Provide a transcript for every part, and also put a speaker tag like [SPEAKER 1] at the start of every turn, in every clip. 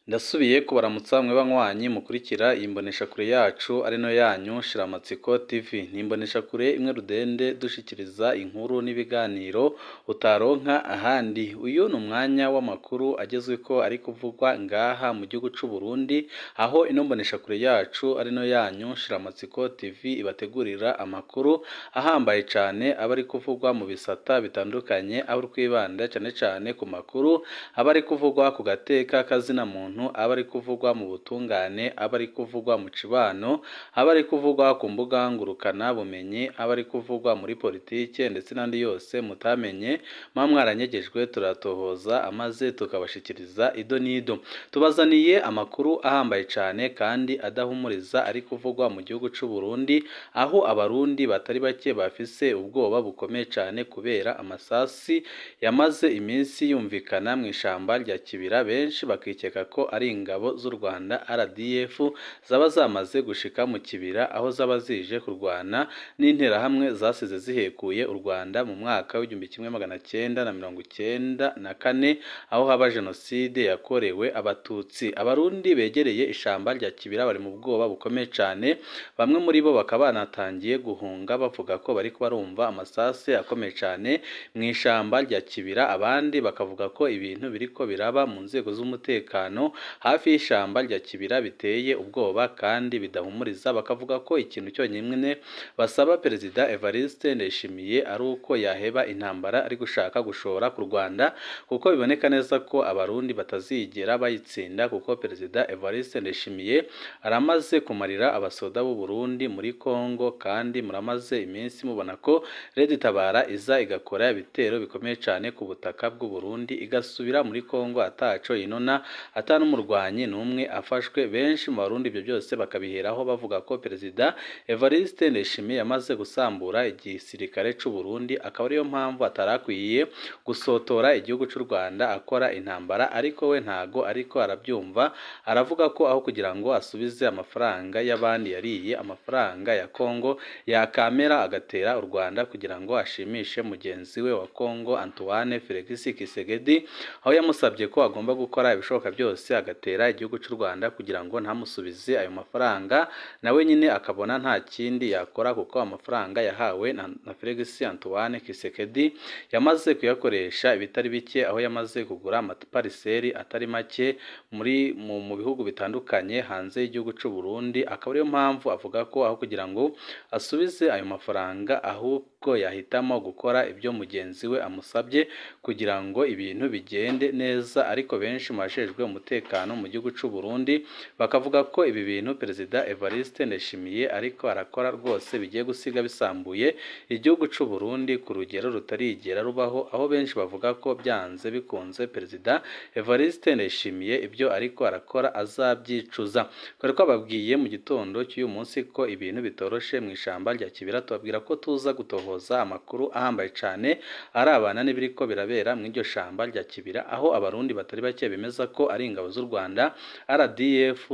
[SPEAKER 1] Ndasubiye kubaramutsa mwe banywanyi mukurikira iyi mboneshakure yacu ari no yanyu Shiramatsiko TV. Ni imboneshakure imwe rudende dushikiriza inkuru n'ibiganiro utaronka ahandi. Uyu ni umwanya w'amakuru agezweko ari kuvugwa ngaha mu gihugu c'u Burundi, aho ino mboneshakure yacu ari no yanyu Shiramatsiko TV ibategurira amakuru ahambaye cane aba ari kuvugwa mu bisata bitandukanye, aho twibanda cane cane ku makuru aba ari kuvugwa ku gateka kazina muntu, aba ari kuvugwa mu butungane, aba ari kuvugwa mu cibano, aba ari kuvugwa ku mbuga ngurukana bumenyi, aba ari kuvugwa muri politike ndetse n'andi yose mutamenye muba mwaranyegejwe, turatohoza amaze tukabashikiriza ido n'ido. Tubazaniye amakuru ahambaye cane kandi adahumuriza ari kuvugwa mu gihugu c'u Burundi, aho abarundi batari bake bafise ubwoba bukomeye cane kubera amasasi yamaze iminsi yumvikana mw'ishamba rya Kibira, benshi bakikeka ko ari ingabo z'u Rwanda RDF zaba zamaze gushika mu Kibira, aho zaba zije kurwana n'interahamwe zasize zihekuye u Rwanda mu mwaka w'1994, aho haba jenoside yakorewe Abatutsi. Abarundi begereye ishamba rya Kibira bari mu bwoba bukomeye cane, bamwe muri bo bakaba banatangiye guhunga bavuga ko bariko barumva amasase akomeye cane mw'ishamba rya Kibira, abandi bakavuga ko ibintu biriko biraba mu nzego z'umutekano hafi y'ishamba rya Kibira biteye ubwoba kandi bidahumuriza, bakavuga ko ikintu cyonyine basaba Perezida Evariste Ndayishimiye ari uko yaheba intambara ari gushaka gushora ku Rwanda, kuko biboneka neza ko abarundi batazigera bayitsinda, kuko Perezida Evariste Ndayishimiye aramaze kumarira abasoda b'u Burundi muri Kongo, kandi muramaze iminsi mubona ko Red Tabara iza igakora ibitero bikomeye cane ku butaka bw'u Burundi, igasubira muri Kongo ataco yinona, ata n'umurwanyi n'umwe afashwe. Benshi mu barundi ibyo byose bakabiheraho bavuga ko Perezida Evariste Ndayishimiye yamaze gusambura igisirikare c'u Burundi, akaba ariyo mpamvu atarakwiye gusotora igihugu c'u Rwanda akora intambara, ariko we ntago ariko arabyumva. Aravuga ko aho kugira ngo asubize amafaranga y'abandi yariye, amafaranga ya Kongo, yakamera agatera u Rwanda kugira ngo ashimishe mugenzi we wa Kongo Antoine Felix Tshisekedi, aho yamusabye ko agomba gukora ibishoboka byose agatera igihugu c'u Rwanda kugira ngo ntamusubize ayo mafaranga, nawe nyine akabona nta kindi yakora kuko amafaranga yahawe na Felix Antoine Tshisekedi yamaze kuyakoresha ibitari bike, aho yamaze kugura amapariseri atari make muri mu bihugu bitandukanye hanze y'igihugu c'u Burundi, akaba ariyo mpamvu avuga ko aho kugira ngo asubize ayo mafaranga ahubwo yahitamo gukora ibyo mugenzi we amusabye kugira ngo ibintu bigende neza. Ariko benshi mu bajejwe umutekano mu gihugu c'u Burundi bakavuga ko ibi bintu Perezida Evariste Ndayishimiye ariko arakora rwose bigiye gusiga bisambuye igihugu c'u Burundi ku rugero rutarigera rubaho, aho benshi bavuga ko byanze bikunze Perezida Evariste Ndayishimiye ibyo ariko arakora azabyicuza. Twari twababwiye mu gitondo cy'uyu munsi ko ibintu bitoroshe mu ishamba rya Kibira, tubabwira ko tuza gutohoza amakuru ahambaye cane arabana n'ibiriko birabera mu iryo shamba rya Kibira, aho abarundi batari bake bemeza ko ari ingabo z'u Rwanda RDF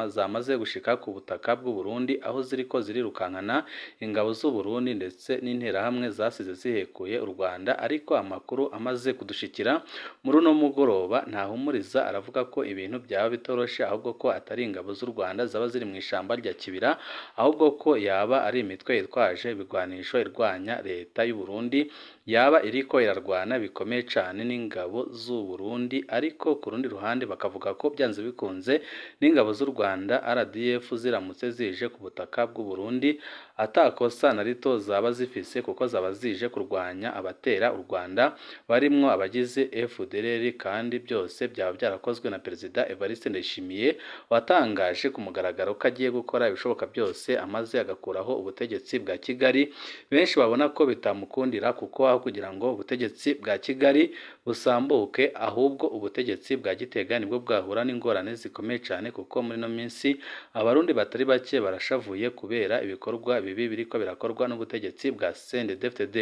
[SPEAKER 1] zamaze gushika ku butaka bw'u Burundi, aho ziriko zirirukankana ingabo z'u Burundi ndetse n'interahamwe zasize zihekuye u Rwanda. Ariko amakuru amaze kudushikira muri uno mugoroba ntahumuriza, aravuga ko ibintu byaba bitoroshe, ahubwo ko atari ingabo z'u Rwanda zaba ziri mu ishamba rya Kibira, ahubwo ko yaba ari imitwe yitwaje ibigwanisho irwanya leta y'u Burundi, yaba iriko irarwana bikomeye cane n'ingabo z'u Burundi. Ariko ku rundi ruhande bakavuga ko byanze bikunze n'ingabo z'u Rwanda RDF ziramutse zije ku butaka bw'u Burundi atakosa na rito zaba zifise, kuko zaba zije kurwanya abatera u Rwanda barimwo abagize FDLR, kandi byose byaba byarakozwe na Perezida Evariste Ndayishimiye watangaje ku mugaragaro ko agiye gukora ibishoboka byose amaze agakuraho ubutegetsi bwa Kigali. Benshi babona ko bitamukundira, kuko aho kugira ngo ubutegetsi bwa Kigali busambuke, ahubwo ubutegetsi bwa Gitega nibwo bwahura n'ingorane zikomeye cane, kuko muri ino minsi abarundi batari bake barashavuye kubera ibikorwa bibi biriko birakorwa n'ubutegetsi bwa CNDD-FDD.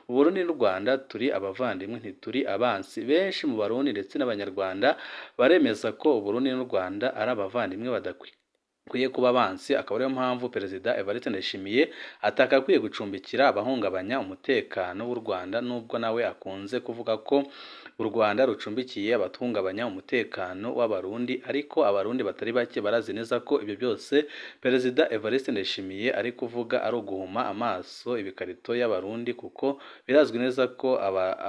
[SPEAKER 1] Uburundi n'u Rwanda turi abavandimwe, ntituri abansi. Benshi mu barundi ndetse n'abanyarwanda baremeza ko Uburundi n'u Rwanda ari abavandimwe badakwiye Kwiye kuba abansi, akaba ariyo mpamvu Perezida Evariste Ndayishimiye atakakwiye gucumbikira abahungabanya umutekano w'u Rwanda, nubwo nawe akunze kuvuga ko u Rwanda rucumbikiye abahungabanya umutekano w'Abarundi, ariko Abarundi batari bake barazi neza ko ibyo byose Perezida Evariste Ndayishimiye ari kuvuga ari uguhuma amaso ibikarito y'Abarundi, kuko birazwi neza ko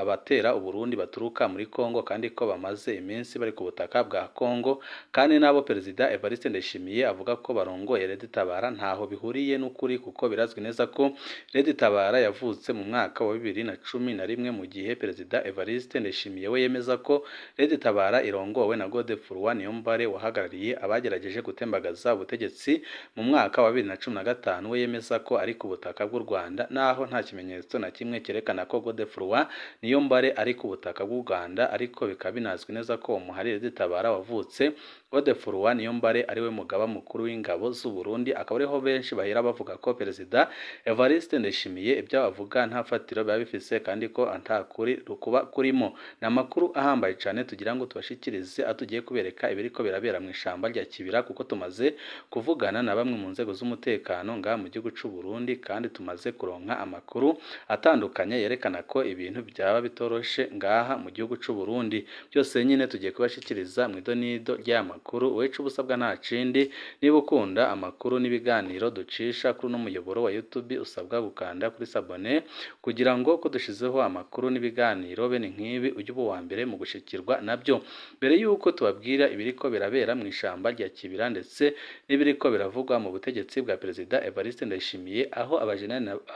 [SPEAKER 1] abatera Uburundi baturuka muri Kongo kandi ko bamaze iminsi bari ku butaka bwa Kongo, kandi n'abo Perezida Evariste Ndayishimiye avuga ko barongoye Red Tabara ntaho bihuriye n'ukuri, kuko birazwi neza ko Red Tabara yavutse mu mwaka wa 2011, mu gihe Perezida Evariste Ndayishimiye we yemeza ko Red Tabara irongowe na Godefroid Niyombare wahagarariye abagerageje gutembagaza ubutegetsi mu mwaka wa 2015, we yemeza ko ari ku butaka bw'u Rwanda, naho nta kimenyetso na kimwe cyerekana ko Godefroid Niyombare ari ku butaka bw'u Rwanda, ariko bikaba binazwi neza ko umuhari Red Tabara wavutse Godefroid Niyombare ariwe mugaba mukuru w'ingabo z'u Burundi, akaba ariho benshi bahera bavuga ko Perezida Evariste Ndayishimiye ibyo avuga nta fatiro biba bifise kandi ko nta kuri rukuba kurimo. Ni amakuru ahambaye cyane tugira ngo tubashikirize, atugiye kubereka ibiriko birabera mu ishamba rya Kibira, kuko tumaze kuvugana na bamwe mu nzego z'umutekano ngaha mu gihugu c'u Burundi, kandi tumaze kuronka amakuru atandukanye yerekana ko ibintu byaba bitoroshe ngaha mu gihugu c'u Burundi. Byose nyine tugiye kubashikiriza mu idonido ry'aya makuru. Wecu ubusabwa nta kindi, niba ukunda amakuru n'ibiganiro ducisha kuri uno muyoboro wa YouTube, usabwa gukanda kuri sabone kugira ngo ko dushizeho amakuru n'ibiganiro bene nk'ibi ujye uba uwa mbere mu gushikirwa nabyo. Mbere y'uko tubabwira ibiriko birabera mu ishamba rya Kibira ndetse n'ibiriko biravugwa mu butegetsi bwa Perezida Evariste Ndayishimiye, aho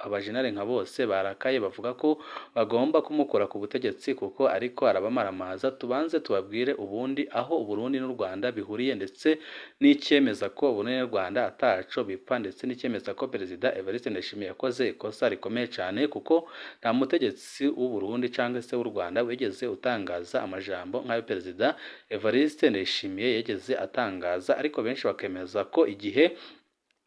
[SPEAKER 1] abajenali nka bose barakaye bavuga ko bagomba kumukura ku butegetsi kuko ariko arabamaramaza, tubanze tubabwire ubundi aho Uburundi n'u Rwanda bihuriye, ndetse n'icyemeza ko Uburundi n'u Rwanda ataco bipfa, ndetse n'icyemeza ko Perezida Evariste Ndayishimiye yakoze ikosa rikomeye cyane, kuko nta mutegetsi w'u Burundi cyangwa se w'u Rwanda wigeze utangaza amajambo nk'ayo Perezida Evariste Ndayishimiye yigeze atangaza, ariko benshi bakemeza ko igihe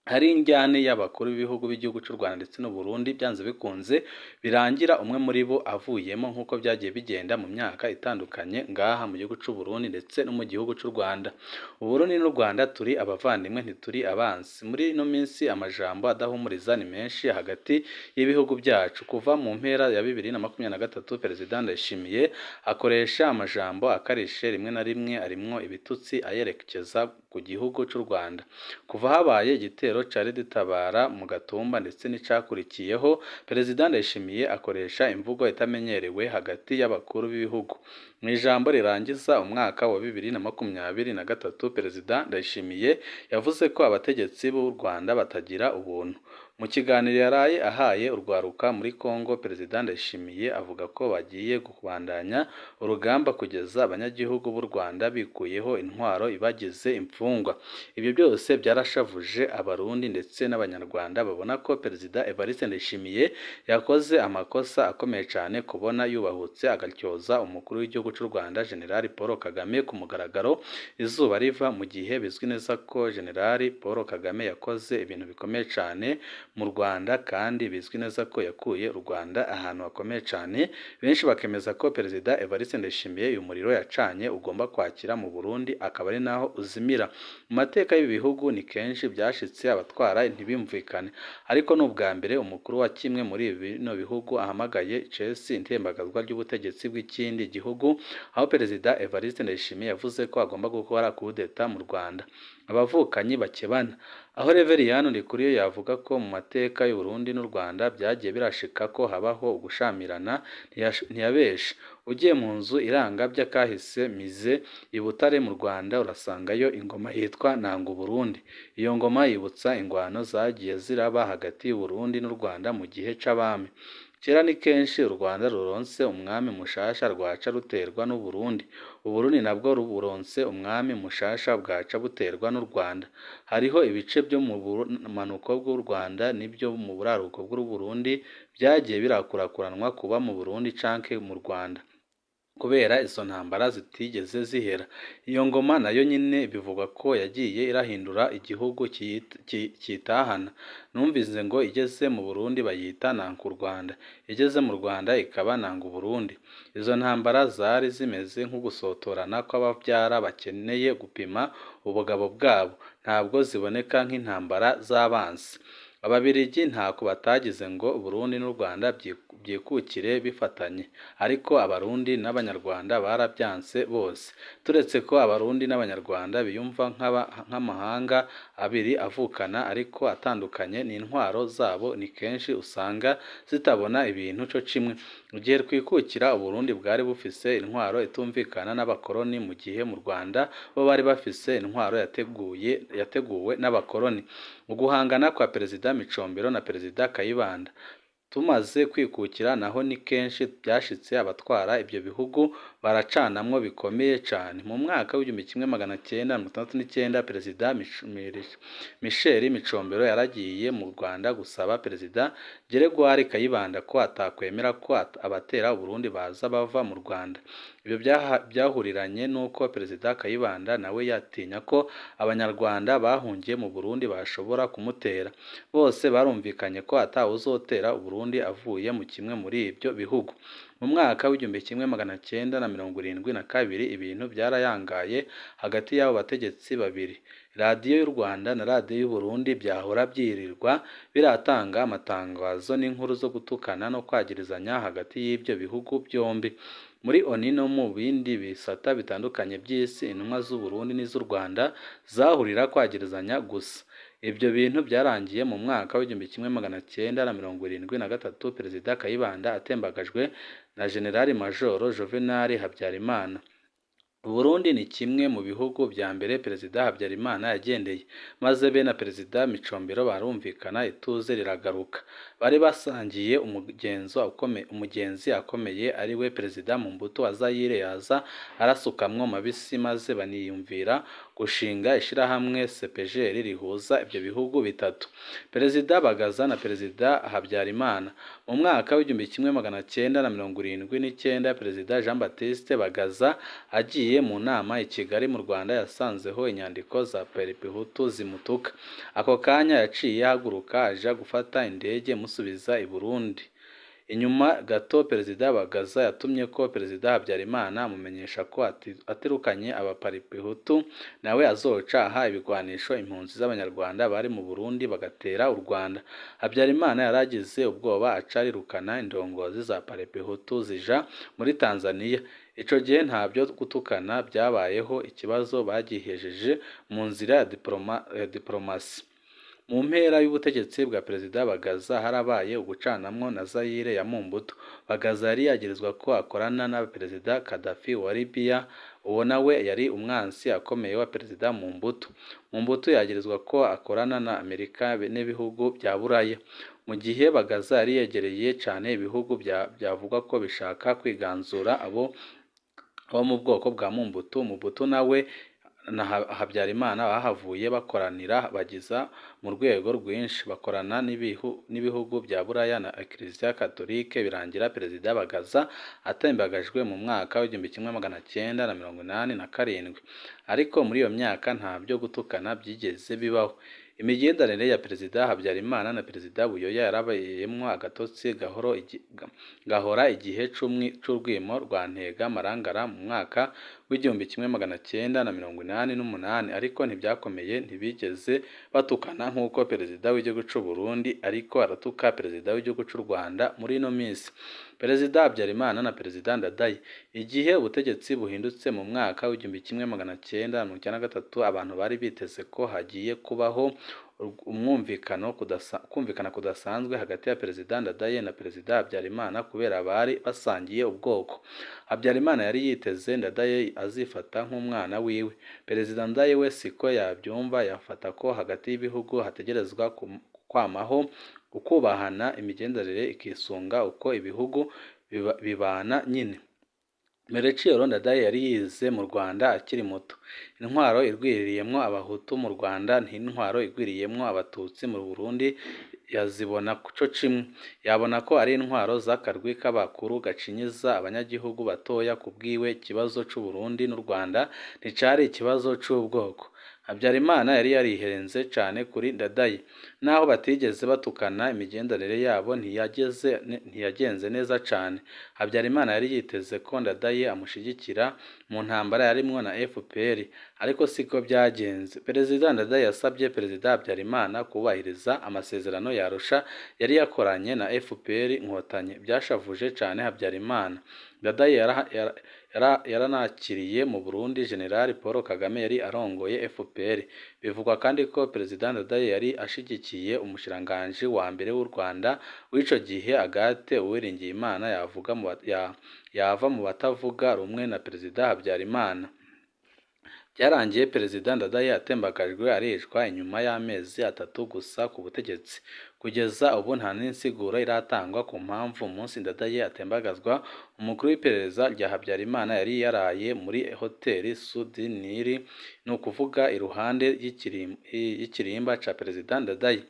[SPEAKER 1] hari injyane y'abakuru b'ibihugu b'igihugu cy'u Rwanda ndetse n'u Burundi, byanze bikunze birangira umwe muri bo avuyemo, nk'uko byagiye bigenda mu myaka itandukanye ngaha mu gihugu cy'u Burundi ndetse no mu gihugu cy'u Rwanda. U Burundi n'u Rwanda turi abavandimwe ntituri abansi. Muri ino minsi amajambo adahumuriza ni menshi hagati y'ibihugu byacu. Kuva mu mpera ya 2023, Perezida Ndayishimiye akoresha amajambo akarishe, rimwe na rimwe arimwo ibitutsi ayerekeza ku gihugu cy'u Rwanda. Kuva habaye igitero ca Red Tabara mu Gatumba ndetse n'icakurikiyeho, Perezida Ndayishimiye akoresha imvugo itamenyerewe hagati y'abakuru b'ibihugu. Mu ijambo rirangiza umwaka wa 2023, Perezida Ndayishimiye yavuze ko abategetsi b'u Rwanda batagira ubuntu. Mu kiganiro yaraye ahaye urwaruka muri Kongo, Perezida Ndayishimiye avuga ko bagiye kubandanya urugamba kugeza abanyagihugu b'u Rwanda bikuyeho intwaro ibagize imfungwa. Ibyo byose byarashavuje Abarundi ndetse n'Abanyarwanda babona ko Perezida Evariste Ndayishimiye yakoze amakosa akomeye cyane kubona yubahutse agatyoza umukuru w'igihugu cy'u Rwanda General Paul Kagame ku mugaragaro izuba riva, mu gihe bizwi neza ko General Paul Kagame yakoze ibintu bikomeye cyane mu Rwanda, kandi bizwi neza ko yakuye u Rwanda ahantu hakomeye cyane. Benshi bakemeza ko Perezida Evariste Ndayishimiye uyu muriro yacanye ugomba kwakira mu Burundi akaba ari naho uzimira. Mu mateka y'ibi bihugu ni kenshi byashitse abatwara ntibumvikane, ariko ni ubwa mbere umukuru wa kimwe muri bino bihugu ahamagaye Chelsea intembagazwa ry'ubutegetsi bw'ikindi gihugu, aho Perezida Evariste Ndayishimiye yavuze ko agomba gukora kudeta mu Rwanda. Abavukanyi bakebana. Aho Reveriyani Ndikuriyo yavuga ko mu mateka y'u Burundi n'u Rwanda byagiye birashika ko habaho ugushamirana, ntiyabesha. Ugiye mu nzu iranga by'akahise mize i Butare mu Rwanda, urasangayo ingoma yitwa Nanga Burundi. Iyo ngoma yibutsa ingwano zagiye ziraba hagati y'u Burundi n'u Rwanda mu gihe c'abami. Kera ni kenshi u Rwanda ruronse umwami mushasha rwaca ruterwa n'u Burundi, u Burundi nabwo buronse umwami mushasha bwaca buterwa n'u Rwanda. Hariho ibice byo mu bumanuko bw'u Rwanda n'ibyo mu buraruko bw'u Burundi byagiye birakurakuranwa kuba mu Burundi canke mu Rwanda, kubera izo ntambara zitigeze zihera. Iyo ngoma nayo nyine bivugwa ko yagiye irahindura igihugu kitahana. Numvise ngo igeze mu Burundi bayita Nanka u Rwanda, igeze mu Rwanda ikaba Nanga Burundi. Izo ntambara zari zimeze nk'ugusotorana kw'abavyara bakeneye gupima ubugabo bwabo. ntabwo ziboneka nk'intambara z'abansi. Ababirigi ntako batagize ngo Burundi n'u Rwanda byikukire bifatanye, ariko Abarundi n'Abanyarwanda barabyanse bose. Turetse ko Abarundi n'Abanyarwanda biyumva nk'amahanga abiri avukana ariko atandukanye, n'intwaro zabo ni kenshi usanga zitabona ibintu co kimwe. Igihe twikukira, Uburundi bwari bufise intwaro itumvikana n'abakoroni, mu gihe mu Rwanda bo bari bafise intwaro yateguwe n'abakoroni. Uguhangana kwa Perezida Micombero na Perezida Kayibanda tumaze kwikukira naho ni kenshi byashitse abatwara ibyo bihugu baracanamwo bikomeye cane. Mu mwaka w'1969 Perezida Michel Micombero yaragiye mu Rwanda gusaba Perezida Gregoire Kayibanda ko atakwemera ko abatera Uburundi baza bava mu Rwanda. Ibyo byahuriranye n'uko Perezida Kayibanda nawe yatinya ko Abanyarwanda bahungiye mu Burundi bashobora kumutera. Bose barumvikanye ko atawuzotera Uburundi avuye mu kimwe muri ibyo bihugu. Mu mwaka w'1972 ibintu byarayangaye hagati y'abo bategetsi babiri. Radiyo y'u Rwanda na Radiyo y'u Burundi byahora byirirwa biratanga amatangazo n'inkuru zo gutukana no kwagirizanya hagati y'ibyo bihugu byombi. Muri ONU no mu bindi bisata bitandukanye by'isi, intumwa z'u Burundi n'iz'u Rwanda zahurira kwagirizanya gusa. Ibyo bintu byarangiye mu mwaka w'1973 Perezida Kayibanda atembagajwe na Jenerali Majoro Juvenal Habyarimana. Uburundi ni kimwe mu bihugu vya mbere Perezida Habyarimana yagendeye, maze be na Perezida Micombero barumvikana, ituze riragaruka. Bari basangiye umugenzi akomeye ari we Perezida Mobutu wa Zaire, yaza arasukamwo mabisi, maze baniyumvira gushinga ishirahamwe CEPGL rihuza ivyo bihugu bitatu: Perezida Bagaza na Perezida Habyarimana. Mu mwaka w'1979 Perezida Jean Baptiste Bagaza agiye mu nama i Kigali mu Rwanda, yasanzeho inyandiko za Paripehutu zimutuka. Ako kanya yaciye ahaguruka aja gufata indege imusubiza i Burundi. Inyuma gato Perezida Bagaza yatumye ko Perezida Habyarimana amumenyesha ko atirukanye abaparipehutu nawe azoca aha ibigwanisho impunzi z'Abanyarwanda bari mu Burundi bagatera u Rwanda. Habyarimana yaragize ubwoba aca arirukana indongozi za Paripehutu zija muri Tanzania. Ico gihe ntavyo gutukana vyabayeho, ikibazo bagihejeje mu nzira ya diplomasi. Mu mpera y'ubutegetsi bwa Perezida Bagaza harabaye ugucanamwo na Zaire ya Mobutu. Bagaza yari yagirizwa ko akorana na Perezida Gaddafi wa Libya, uwo nawe yari umwansi akomeye wa Perezida Mobutu. Mobutu yagirizwa ko akorana na Amerika n'ibihugu vya Buraya, mu gihe Bagaza yari yegereye cane ibihugu vyavugwa ko bishaka kwiganzura abo mu bwoko bwa Mobutu. Mobutu nawe na Habyarimana bahavuye bakoranira bagiza mu rwego rwinshi, bakorana n'ibihugu vya Buraya na Eklezia Katolike, birangira Perezida Bagaza atembagajwe mu mwaka w'1987. Ariko muri iyo myaka nta vyo gutukana vyigeze bibaho. Imigenderanire ya Perezida Habyarimana na Perezida Buyoya yarabayemwo agatotsi gahora igihe c'urwimo rwa Ntega Marangara mu mwaka w'1988, ariko ntivyakomeye, ntibigeze batukana nk'uko Perezida w'igihugu c'u Burundi ariko aratuka Perezida w'igihugu c'u Rwanda muri ino minsi. Perezida Habyarimana na Perezida Ndadaye. Igihe ubutegetsi buhindutse mu mwaka w'1993, abantu bari biteze ko hagiye kubaho umwumvikano kumvikana kudasanzwe hagati ya Perezida Ndadaye na Perezida Habyarimana kubera bari basangiye ubwoko. Habyarimana yari yiteze Ndadaye azifata nk'umwana wiwe. Perezida Ndadaye we siko yavyumva, yafata ko hagati y'ibihugu hategerezwa kwamaho ukubahana, imigenderanire ikisunga uko ibihugu bibana nyine. Melchior Ndadaye yari yize mu Rwanda akiri muto. Intwaro igwiriyemwo Abahutu mu Rwanda n'intwaro igwiriyemwo Abatutsi mu Burundi yazibona co kimwe. Yabona ko ari intwaro z'akarwi k'abakuru gacinyiza abanyagihugu batoya. Kubwiwe ikibazo c'u Burundi n'u Rwanda nticari ikibazo c'ubwoko. Habyarimana yari yarihenze cane kuri Ndadaye. Naho batigeze batukana, imigenderanire yabo ntiyagenze neza cane. Habyarimana yari yiteze ko Ndadaye amushigikira mu ntambara yarimwo na FPR, ariko siko byagenze. Perezida Ndadaye yasabye Perezida Habyarimana kubahiriza amasezerano ya Arusha yari yakoranye na FPR Inkotanyi. Byashavuje cane Habyarimana. Ndadaye yaranakiriye mu Burundi General Paul Kagame yari arongoye FPR. Bivugwa kandi ko Perezida Ndadaye yari ashigikiye umushikiranganji wa mbere w'u Rwanda w'ico gihe Agathe Uwiringiyimana yava mu batavuga rumwe na Perezida Habyarimana. Byarangiye Perezida Ndadaye atembagajwe aricwa inyuma y'amezi 3 gusa ku butegetsi. Kugeza ubu nta n'insiguro iratangwa ku mpamvu umunsi Ndadaye atembagazwa umukuru w'iperereza rya Habyarimana yari yaraye muri hoteli Sud Nil, ni ukuvuga iruhande y'ikirimba ca Perezida Ndadaye.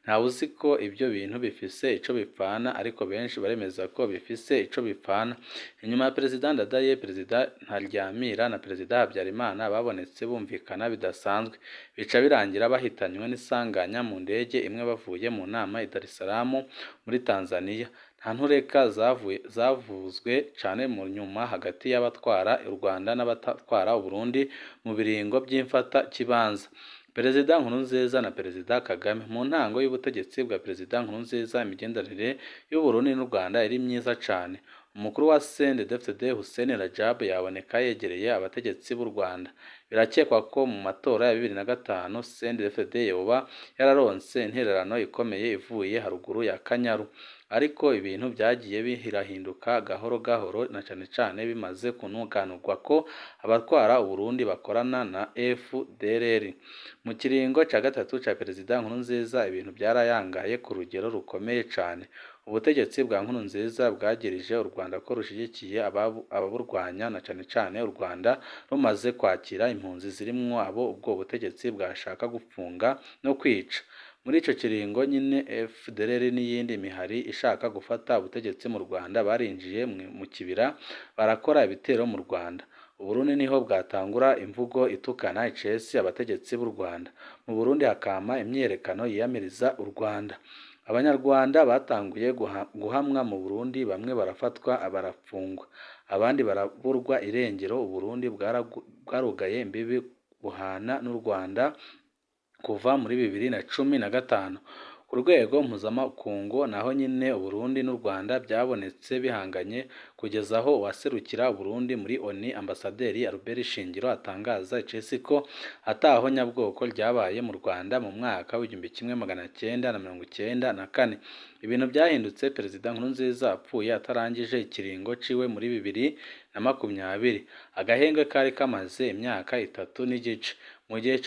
[SPEAKER 1] Ntawe uzi ko ibyo bintu bifise ico bipfana, ariko benshi baremeza ko bifise ico bipfana. Inyuma ya Perezida Ndadaye, Perezida Ntaryamira na Perezida Habyarimana babonetse bumvikana bidasanzwe, bica birangira bahitanywe n'isanganya mu ndege imwe bavuye mu nama i Dar es Salaam muri Tanzania. Nta ntureka zavuzwe cane mu nyuma hagati y'abatwara u Rwanda n'abatwara Uburundi mu biringo by'imfata kibanza. Perezida Nkurunziza na Perezida Kagame. Mu ntango y'ubutegetsi bwa Perezida Nkurunziza, imigenderanire y'Uburundi n'u Rwanda yari myiza cane. Umukuru wa CNDD-FDD Hussein Rajab yaboneka yegereye abategetsi b'u Rwanda. Birakekwa ko mu matora ya 2005 CNDD-FDD yoba yararonse intererano ikomeye ivuye haruguru ya Kanyaru. Ariko ibintu byagiye birahinduka gahoro gahoro, na cane cane bimaze kunuganurwa ko abatwara Uburundi bakorana na FDLR. Mu kiringo ca gatatu ca Perezida Nkurunziza ibintu byarayangaye ku rugero rukomeye cane. Ubutegetsi bwa Nkurunziza bwagirije u Rwanda ko rushigikiye ababurwanya, na cane cane u Rwanda rumaze kwakira impunzi zirimwo abo ubwo butegetsi bwashaka gupfunga no kwica. Muri ico kiringo nyine FDLR n'iyindi mihari ishaka gufata ubutegetsi mu Rwanda barinjiye mu kibira barakora ibitero mu Rwanda. Uburundi niho bwatangura imvugo itukana icesi abategetsi b'u Rwanda. Mu Burundi hakama imyiyerekano yiyamiriza u Rwanda. Abanyarwanda batanguye guhamwa mu Burundi, bamwe barafatwa barafungwa, abandi baraburwa irengero. Uburundi bwarugaye imbibi buhana n'u Rwanda kuva muri 2015. Ku rwego mpuzamakungu naho nyine Uburundi n'u Rwanda byabonetse bihanganye kugeza aho uwaserukira Uburundi muri ONU Ambasaderi Albert Shingiro atangaza icesi ko ataho nyabwoko ryabaye mu Rwanda mu mwaka w'1994. Ibintu byahindutse Perezida Nkurunziza apfuye atarangije ikiringo ciwe muri 2020. Agahengwe kari kamaze imyaka 3 n'igice. Mu gice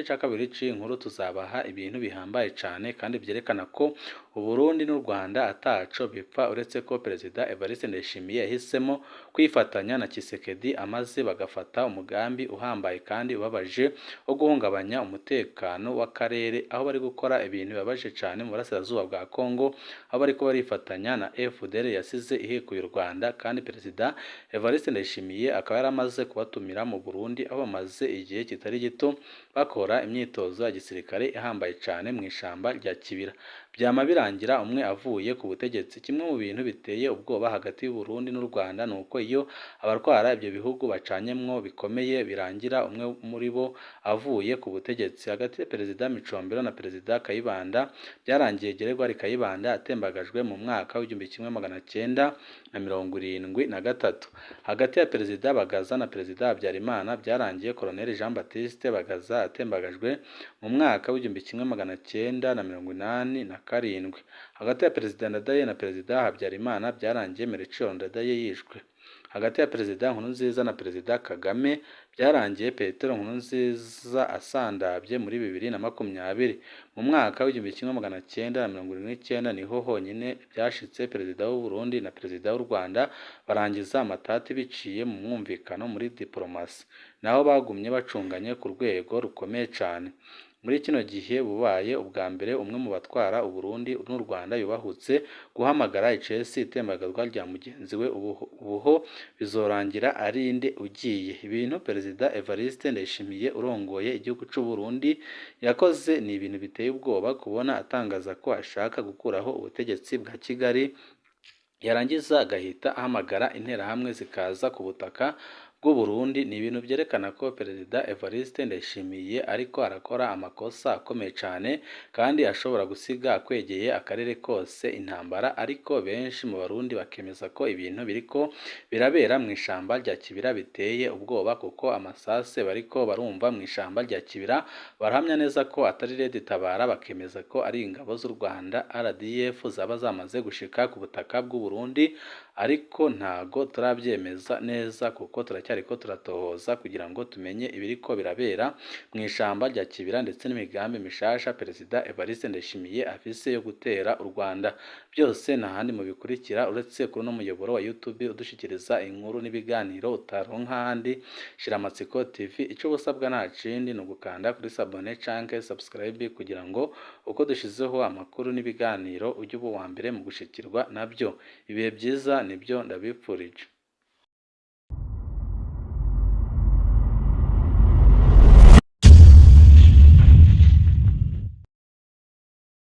[SPEAKER 1] ca kabiri c'iyi nkuru tuzabaha ibintu bihambaye cane kandi vyerekana ko Uburundi n'u Rwanda ataco bipfa, uretse ko Perezida Evariste Ndayishimiye yahisemo kwifatanya na Tshisekedi amaze bagafata umugambi uhambaye kandi ubabaje wo guhungabanya umutekano w'akarere, aho bari gukora ibintu bibabaje cane mu burasirazuba bwa Kongo, aho bariko barifatanya na FDL yasize ihekuye u Rwanda. Kandi Perezida Evariste Ndayishimiye akaba yaramaze kubatumira mu Burundi, aho bamaze igihe kitari gito bakora imyitozo ya gisirikare ihambaye cane mu ishamba rya Kibira. Byama birangira umwe avuye ku butegetsi. Kimwe mu bintu biteye ubwoba hagati y'u Burundi n'u Rwanda ni uko iyo abatwara ibyo bihugu bacanyemwo bikomeye birangira umwe muri bo avuye ku butegetsi. Hagati ya Perezida Micombero na Perezida Kayibanda byarangiye Gregoire Kayibanda atembagajwe mu mwaka w'1973. Hagati ya Perezida Bagaza na Perezida Habyarimana byarangiye Colonel Jean Baptiste Bagaza atembagajwe mu mwaka w'1987. Hagati ya Perezida Ndadaye na Perezida Habyarimana byarangiye Melchior Ndadaye yishwe. Hagati ya Perezida Nkurunziza na Perezida Kagame byarangiye Petero Nkurunziza asandavye muri 2020. Mu mwaka w'1979 niho honyine byashitse Perezida w'u Burundi na Perezida w'u Rwanda barangiza amatati biciye mu mwumvikano muri diplomasi, naho bagumye bacunganye ku rwego rukomeye cane. Muri kino gihe bubaye ubwa mbere umwe mu batwara Uburundi n'u Rwanda yubahutse guhamagara icesi itembagazwa rya mugenzi we. Ubuho bizorangira ari nde ugiye? Ibintu Perezida Evariste Ndayishimiye urongoye igihugu c'u Burundi yakoze ni ibintu biteye ubwoba, kubona atangaza ko ashaka gukuraho ubutegetsi bwa Kigali Yarangiza agahita ahamagara Interahamwe zikaza ku butaka bw'u Burundi. Ni ibintu byerekana ko Perezida Evariste Ndayishimiye ariko arakora amakosa akomeye cyane kandi ashobora gusiga akwegeye akarere kose intambara. Ariko benshi mu Barundi bakemeza ko ibintu biriko birabera mu ishamba rya Kibira biteye ubwoba, kuko amasase bariko barumva mu ishamba rya Kibira barahamya neza ko atari Red Tabara, bakemeza ko ari ingabo z'u Rwanda RDF zaba zamaze gushika ku butaka bw'u Burundi. Ariko ntago turabyemeza neza kuko turacyariko turatohoza kugira ngo tumenye ibiriko birabera mu ishamba rya Kibira ndetse n'imigambi mishasha Perezida Evariste Ndayishimiye afise yo gutera u Rwanda. Byose nta handi mubikurikira uretse kuri uno muyoboro wa YouTube udushikiriza inkuru n'ibiganiro utaronka ahandi, Shiramatsiko TV. Ico ubusabwa nta kindi, ni ugukanda kuri s'abonner canke subscribe kugira ngo uko dushizeho amakuru n'ibiganiro ujye uba uwa mbere mu gushikirwa nabyo. Ibihe byiza nibyo ndabipfurije.